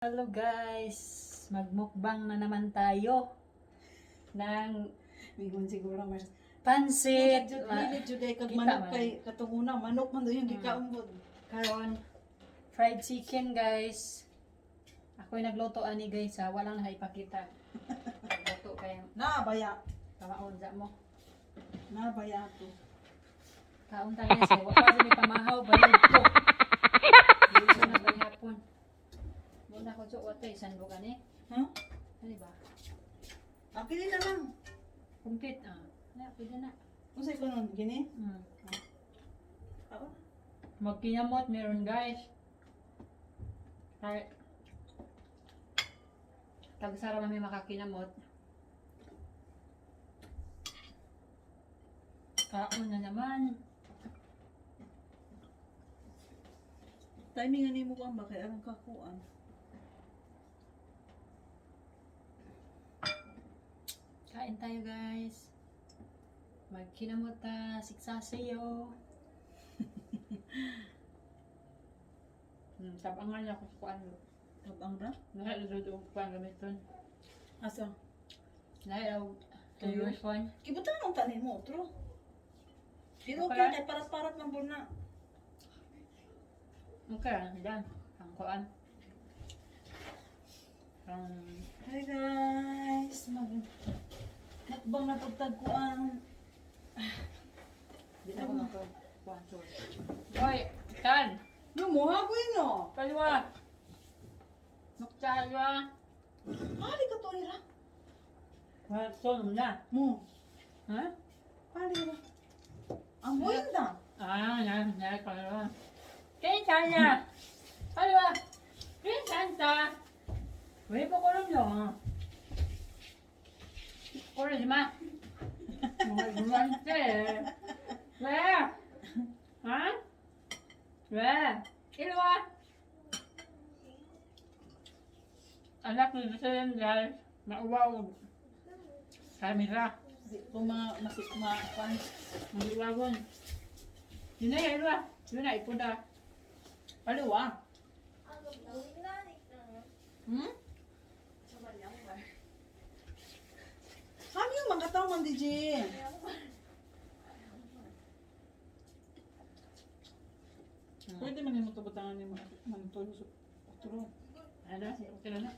Hello guys, magmukbang na naman tayo ng Mingon siguro mas. pansit. Dili jud kay kag Kita manok man. kay katong una manok man daw yung gikaon. Karon, fried chicken, guys. Ako'y nagluto ani, guys, ha, walang naipakita. Nagluto kay Na baya. pamaon sa mo. Na baya to. Kaon ta, guys, kay wa pa jud mi pamahaw bayad ko. Dili na bayapon. Muna ko jo watay sandok ani. Ha? Ano ba? Ah, kini na lang. Complete ah. Na, pwede na. Unsay ko nun gini? Ako. Magkinamot meron, guys. Kay Tagsara mami makakinamot. Kaon na naman. Timing ani mo kuan ba kay aron kakuan. Kain tayo, guys. Magkinamot ta, siksaseyo. Tabangan ako sa kuan. Tabang ra. Nahaludod og kuan gamiton. Asa? Nahilaw Tuyo? tuyo. Kibutan ang tanin mo otro. Pero Okay. okay kay parat-parat man bud na. Okay, dan. Ang kuan. Ang Hi guys, mag mukbang na pud tag kuan. Di na ako magkuhan. Hoy, tan! No mo hagoy no. Kaliwa! Magkaliwa! Pali ka to ira. So, na. Mo. Ha? Pali ra. Ang buinda. Ah, na, na, kaliwa. 괜찮아! kaliwa! 괜찮다! 왜 보고름요? 고르지 마! 누구한테? 왜? 어? 왜? 이리 와! Anak ni Jocelyn, guys, mauwaw. Camera. Di ko mga masik ma kuan. Mag-iwagon. Yun na, yun na. Yun na, ipuna. Paliwa. 아, 그럼 나온다니까. Hmm? 저만 양말. Kami yung mga tao man DJ. 양말. Pwede man nimo tubutangan ni man tulo sa otro. Ano? Okay na na.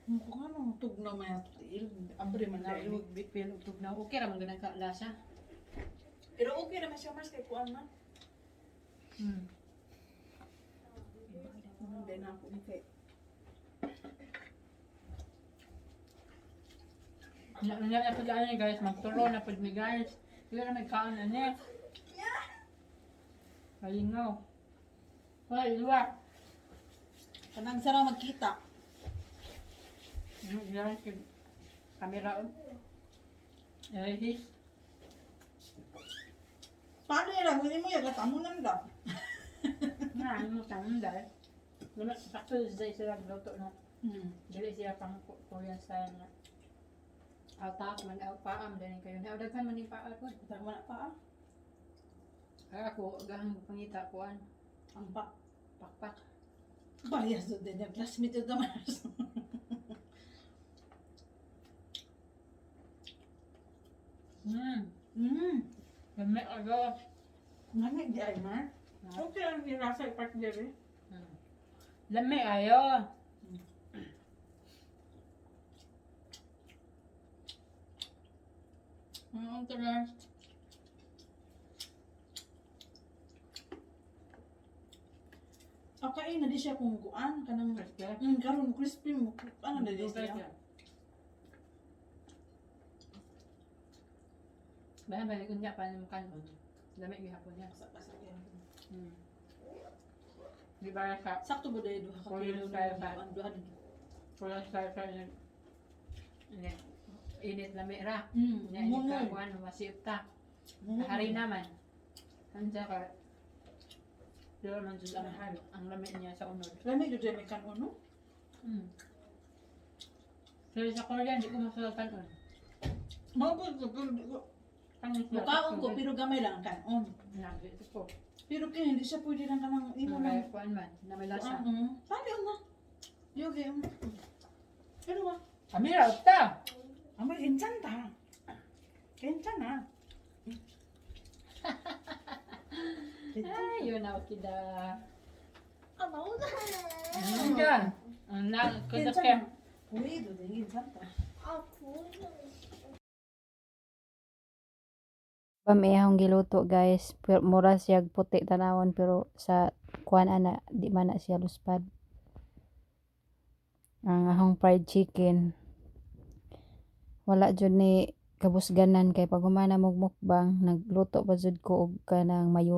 Mukha nung tugnaw may tiil. Abre man Na, na. pero tugnaw. Okay ra man ganang ka lasa. Pero okay naman siya mas kay kuan man. Hindi na ako ni kay. Na na na pud ani, guys, magturo na pud mi, guys. Hindi na may kaon ani. Kalingaw. Wala, iluwa. Kanang sara magkita. Guys, kamera on. Eh, his. Paano yun? Hindi mo yagat amo nan ra. Na, ano mo tanong dahil. Wala, sakto sa sila luto no. Dili siya pang Korean style na. Atak man aw paam dali kayo. Na daghan man ni paa po. Tag man pa ah. Ay ako gahang pangita kuan Ang pa. pakpak. Parehas do din. Classmate ito mas. Lami ago. Ngani di ay mar. Okay ang nilasa ipak diri. Lami ayo. Tara. Okay na di siya kung kuan kanang Crispy. Karon crispy mo ano na di siya. Bahan balik unya pa ng kanon. Lami gihapon niya. Sa sa yan. Di ba sa Sakto ba dahil duha ka Korean kilo style pa. ang duha Korean style sa init init lami ra. Nya init ka kuan masiip ta. Hari naman. Andiyan ka. Pero man jud ang lami niya sa unod. Lami jud may kanon no? Pero sa Korean, di ko masarap kanon. Mao ko pero di ko Kanon sila. Mukaon ko pero gamay lang ang kanon. Nagi ito ko. Pero kay hindi siya pwede lang kanang imo May lang. kuan man, na may lasa. Kuan. Paano na? 여기. 이리 와. 아미라 없다. 아무 괜찮다. 괜찮아. 괜찮아. Ay, yun na okida. 아 나오잖아. 진짜. 나 그저께 괜찮아. 보이도 돼. 괜찮다. 아 보이는. Bam iyahong giluto, guys, pero mura siya puti tanawon, pero sa kuan ana di man na siya luspad. Ang ahong fried chicken wala jud ni kabusganan kay pag humana mog mukbang nagluto pa jud ko og kanang mayo.